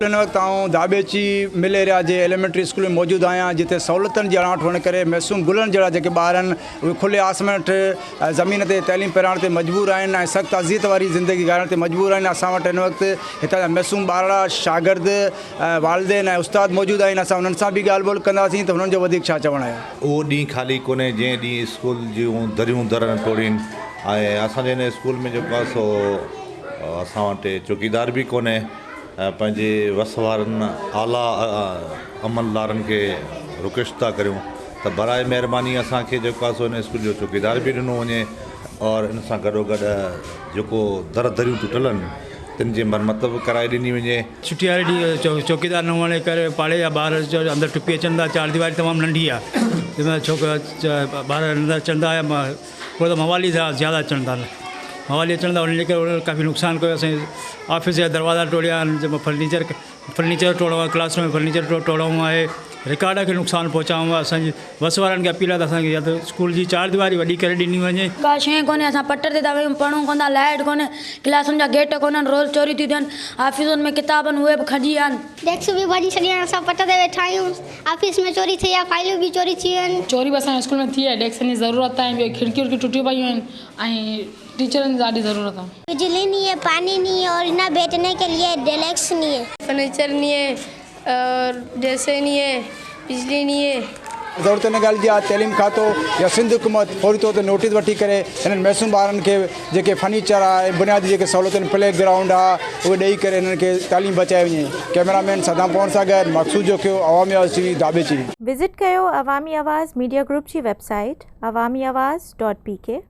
هن وقت آئون ڌاٻيچي مل ايريا جي ايليمينٽري اسڪول ۾ موجود آهيان جتي سهولتن جي اڻاٺ هئڻ ڪري معصوم گلن جهڙا جيڪي ٻار آهن اهي کلي آسمان هيٺ زمين تي تعليم پرائڻ تي مجبور آهن ۽ سخت اذيت واري زندگي گذارڻ تي مجبور آهن اسان وٽ هن وقت هتان جا معصوم ٻارڙا شاگرد والدين ۽ استاد موجود آهن اسان انهن سان به ڳالهه ٻولهه ڪنداسين ته هنن جو وڌيڪ ڇا چوڻ آهي. اهو ڏينهن خالي ڪونهي جنهن ڏينهن اسڪول جون دريون در نه ٽوڙين ۽ اسان جي هن اسڪول ۾ جيڪو آهي سو اسان وٽ چوڪيدار به ڪونهي ۽ پنهنجي وس وارن اعليٰ عملدارن کي رڪويسٽ ٿا ڪريون ته برائي مهرباني اسان کي جيڪو آهي سو هن اسڪول جو چوڪيدار به ڏنو وڃي اور ان سان گڏو گڏ جيڪو در دريون ٽٽل آهن تن جي مرمت به ڪرائي ڏني وڃي. ڇٽي واري ڏينهن چوڪيدار نه هئڻ جي ڪري پاڙي جا ٻار اندر ٽپي اچن ٿا چار ديواري تمام ننڍي آهي جنهن ۾ ڇوڪرا ٻار اندر اچن ٿا پوء ته موالي زياده اچن ٿا موالي اچن ٿا ان جي ڪري انهن ڪافي نقصان ڪيو اسان جي آفيس جا دروازا ٽوڙيا آهن جنهن مان فرنيچر فرنيچر ٽوڙيو آهي ڪلاس روم ۾ فرنيچر ٽوڙيو آهي رڪارڊ کي نقصان پهچايو آهي اسان جي وس وارن کي اپيل آهي ته اسان کي يا ته اسڪول جي چار ديواري وڏي ڪري ڏني وڃي. ڪا شيء ڪونهي اسان پٽ تي ٿا ويهون پڙهون ڪونه ٿا لائيٽ ڪونهي ڪلاسن جا گيٽ ڪونهن روز چوري ٿيون ٿين آفيسن ۾ ڪتاب آهن اهي به کڄي ويا آهن. ڊيسڪ به ڀڄي ڇڏيا آهن اسان پٽ تي ويٺا آهيون آفيس ۾ چوري ٿي آهي فائلون به چوري ٿي ويون آهن. چوري به اسان جي اسڪول ۾ ٿي آهي ڊيسڪن جي ضرورت آهي ٻيو کڙڪيون وڙڪيون ٽٽيون پيون آهن ۽ ٽيچرن جي ڏاڍي ضرورت آهي. بجلي نھي ھي پاني نھي ھي اور نا بيٺني ڪي ليي ڊيلڪس نھي ھي. فرنيچر نھي ھي اور ڊيسڪ نھي ھي بجلي نھي ھي. ضرورت ان ڳالهه جي آهي تعليم کاتو يا سنڌ حڪومت فوري طور تي نوٽيس وٺي ڪري هنن معصوم ٻارن کي جيڪي فرنيچر آهي بنيادي جيڪي سهولتون پلي گرائونڊ آهي اهي ڏئي ڪري هنن کي تعليم بچائي وڃي ڪئميرا مين صدام پنهور سان گڏ Maqsood Jokhio Awami Awaz T V Dhabeji. Visit ڪيو عوامي آواز ميڊيا گروپ جي website Awami Awaz dot P K.